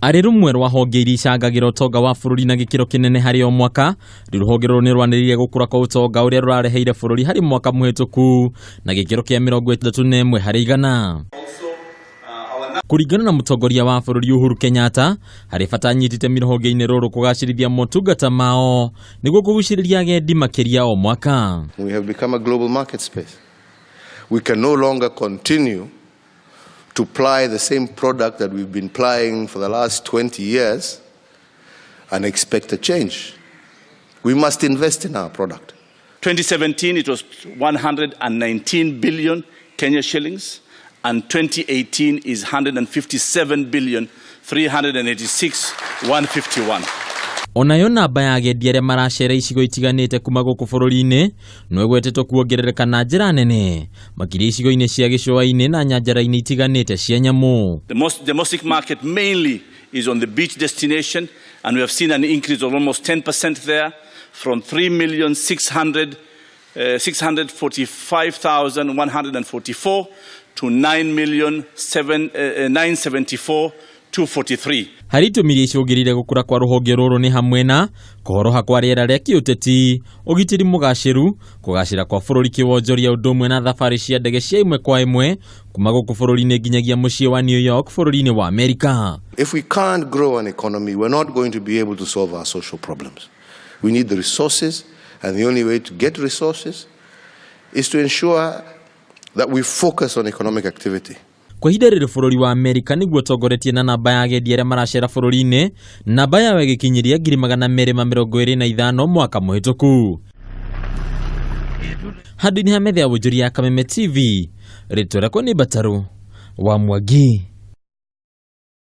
Arĩ rũmwe rwa honge iria icangagĩra ũtonga wa bũrũri na gĩkĩro kĩnene harĩ o mwaka, rĩu rũhonge rũrũ nĩ rwanĩrĩire gũkũra kwa ũtonga ũrĩa rũrareheire bũrũri harĩ mwaka mũhĩtũku na gĩkĩro kĩa 61 harĩ igana. Kũringana na mũtongoria wa bũrũri Uhuru Kenyatta, harĩ bata anyiti itemi rũhonge-inĩ rũrũ kũgacĩrithia motungata mao nĩguo kũgucĩrĩria agendi makĩria o mwaka. We have become a global market space. We can no longer continue to ply the same product that we've been plying for the last 20 years and expect a change. We must invest in our product. 2017 it was 119 billion Kenya shillings and 2018 is 157 billion 386 151. Onayo namba ya agendi arĩa maracera icigo itiganĩte kuma gũkũ bũrũri-inĩ no ĩgwetetwo kuongerereka na njĩra nene makĩria icigo-inĩ cia gĩcũa-inĩ na nyanjara-inĩ itiganĩte cia nyamũ. The most domestic market mainly is on the beach destination, and we have seen an increase of almost 10% there from 3 million 600, 645,144 to 9 million 7, 974 243. Harĩ itũmi iria icũngĩrĩire gũkũra kwa rũhonge rũrũ nĩ hamwe na kũhoroha kwa rĩera rĩa kĩũteti, ũgitĩri mũgacĩru, kũgacĩra kwa bũrũri kĩwonjoria ũndũ ũmwe na thabarĩ cia ndege cia ĩmwe kwa ĩmwe kuma gũkũ bũrũri-inĩ nginyagia mũciĩ wa New York bũrũri-inĩ wa Amerika. If we can't grow an economy, we're not going to be able to solve our social problems. We need the resources, and the only way to get resources is to ensure that we focus on economic activity. Kwa ihinda rĩrĩ bũrũri wa Amerika nĩguo ũtongoretie na namba ya agendi arĩa maracera bũrũri-inĩ, namba yao ĩgĩkinyĩria 225,000 mwaka mũhĩtũku. Handũ-inĩ ha metha ya wonjoria ya Kameme TV, rĩtwa rĩakwa nĩ Mbatarũ wa Mwangi.